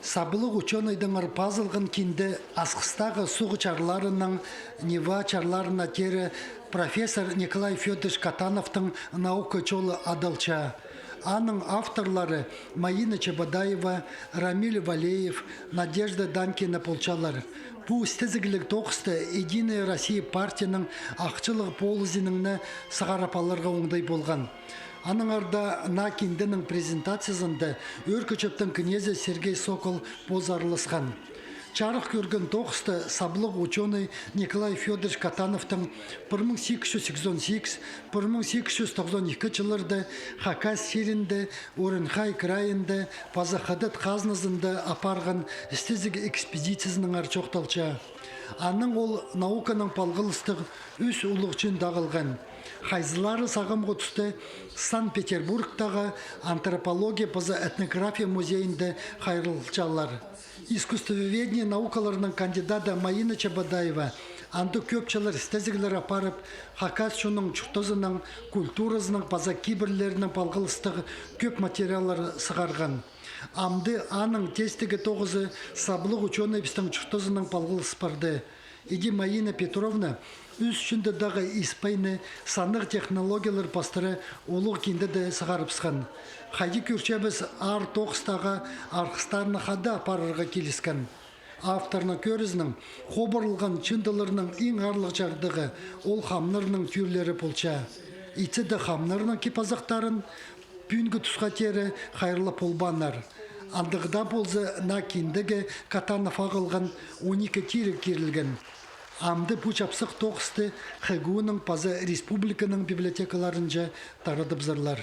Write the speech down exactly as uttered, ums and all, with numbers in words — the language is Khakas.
Саблығ учёнайдаңар пазылған кинде Асхыстағы суғ чарларынаң Нева чарларына теере профессор Николай Фёдорович Катановтың наука чолы адалча. Аның авторлары Маина Чебодаева, Рамиль Валеев, Надежда Данькина полчалар. Пу істезігліг тоғысты «Единая Россия» партияның ахчылығ полызиинаң на сығарып аларға оңдай полған. Аннаңар даа наа кинденің презентациязында Ӧӧркі Чӧптің кнезі Сергей Сокол позы араласхан. Чарых кӧрген тоғысты саблығ учёнай Николай Фёдорович Катановтың пір муң сигіс чӱс сигізон сигіс, пір муң сигіс чӱс тоғызон ікі чылларда Хакас чирінде, Уренхай крайында паза Хыдат хазназында апарған істезіг экспедициязынаңар чоохталча. Анаң ол науканаң палғалыстығ ӱс улуғ чин тағылған. Хайзылары сағамғы туста Санкт-Петербургтағы антропология паза этнография музейінде хайралчалар. Искусствоведение наукаларының кандидаты Маина Чебодаева андағ кӧп чыллар істезіглер апарып, хакас чонның чуртазынаң, культуразынаң паза кибірлерінең палғалыстығ кӧп материаллар сығарған. Амды аның тестігі тоғызы саблығ учёнайыбыстың чуртазынаң палғалыс парды. Иди Маина Петровна ӱс чындадағы испайны саннығ технологиялар пастыра улуғ киндеде сығарыбысхан. Хайди кӧрчебіс, аар тоғыстағы арғыстарны хада апарарға киліскен. Авторның кӧрізінең, хобырылған чындыларның иң аарлығ чардығы ол хамнарның тӱрлері полча. Итсе дее хамнарның кип-азахтарын пӱӱнгі тусха теере хайраллап полбааннар. Андағ даа полза, наа киндеге Катанов ағылған он ікі тиріг кирілген. Амды пу чапсых тоғысты ХГУ-ның паза республиканың библиотекаларынҷа тарадыбызарлар.